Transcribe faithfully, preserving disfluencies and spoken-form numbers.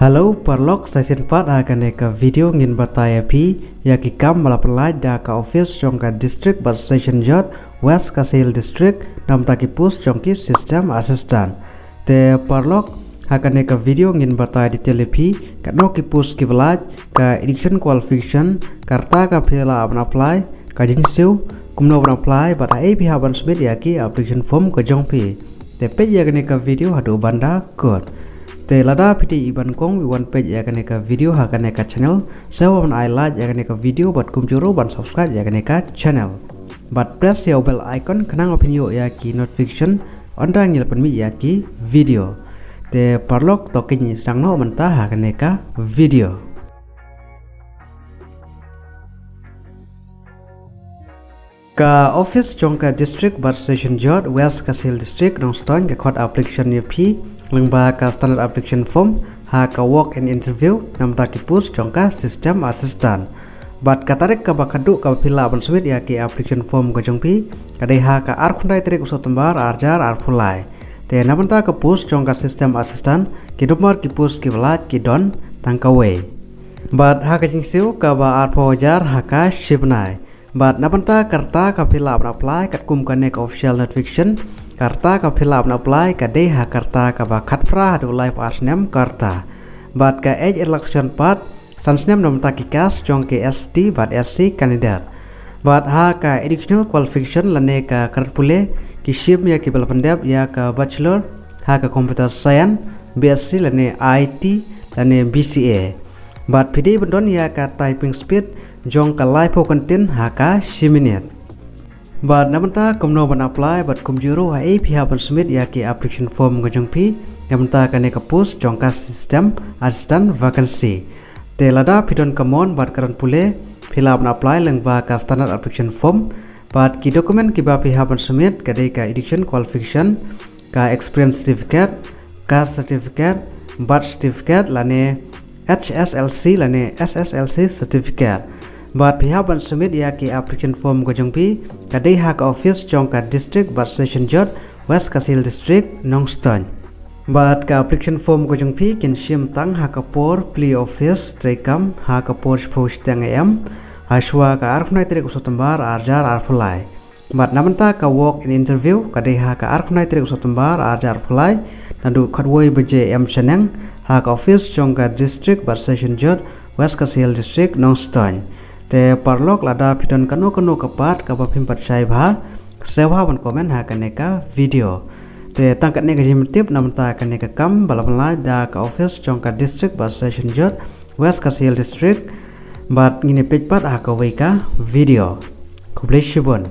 Hello paralok, sa shisien pat ha kane ka video ngin batai ïa phi ïa ki kam ba la pynlait da ka office jong ka District bad Session Judge West Khasi Hills District, na bynta ki post jong ki System Assistant. Te paralok, ha kane ka video ngin batai detail ïa phi katno ki post kiba lait, ka education qualification, ka rta kaba phi lah ban apply, ka jingsiew, kumno ban apply, bad haei phi hap ban submit ïa ki application form ka jong phi. Te peit ïa kane ka video haduh ban da kut. Te lada phi dei i ba nyngkong ba wan peit ïa kane ka video ha kane ka channel, sngewbha ban ai like ïa kane ka video bad kumjuh ruh ban subscribe ïa kane ka channel. Bad press ïa u bell icon khnang ba phin ïoh ïa ki notification ynda ngi la pynmih ïa ki video. Te paralok, to ngin ïa sdang noh mynta ha kane ka video. Ka office jong ka District bad Session Judge West Khasi Hills District Nongstoiñ ka khot application ïa phi lyngba ka standard application form ha ka walk-in interview na bynta ki post jong ka System Assistant. Bad ka tarik kaba khatduh kaba phi lah ban submit ïa ki application form ka jong phi ka dei ha ka arphew khyndai tarik u September ar hajar arphew lai. Te na bynta ka post jong ka System Assistant, ki number ki post kiba lait ki don tang kawei. Bad ha ka jingsiew kaba arphew hajar ha ka shibnai. Bad na bynta ka rta kaba phi lah ban apply katkum kane ka official notification, ka rta kaba phi lah ban apply ka dei ha ka rta kaba khatphra haduh laiphew ar snem ka rta. Bad ka age relaxation pat san snem na bynta ki caste jong ki S T bad S C candidate. Bad ha ka educational qualification lane ka grade pule, ki shim ïa kiba la pyndep ïa ka Bachelor ha ka Computer Science, B S C lane I T lane B C A. Bad phi dei ban don ïa ka typing speed jong ka laiphew kyntien ha ka shi minit. Bad na bynta kumno ban apply bad kumjuh ruh haei phi hap ban submit ïa ki application form ka jong phi na bynta kane ka post jong ka System Assistant vacancy. Te lada phi don ka mon bad ka grade pule, phi lah ban apply lyngba ka standard application form. Bad ki document kiba phi hap ban submit ka dei ka education qualification, ka experience certificate, caste certificate, birth certificate lane H S L C lane S S L C certificate. Bad phi hap ban submit ïa ki application form ka jong phi ka dei ha ka office jong ka District bad Session Judge West Khasi Hills District Nongstoiñ. Bad ka application form ka jong phi kin shim tang ha ka por plie office treikam ha ka por shiphew shiteng A M ha shuwa ka arphew khyndai tarik u September ar hajar arphew lai. Bad na bynta ka walk-in interview ka dei ha ka arphew khyndai tarik u September ar hajar arphew lai, naduh khatwei baje A M shaneng ha ka office jong ka District bad Session Judge West Khasi Hills District Nongstoiñ. Te paralok, lada phi don kano kano ka pat kaba phim pat shai bha, sngewbha ban comment ha kane ka video. Te tang katne ka jingpyntip na bynta kane ka kam ba la pynlait da ka office jong ka District bad Session Judge West Khasi Hills District. Bad ngin ïa peit pat ha kawei ka video. Khublei shibun.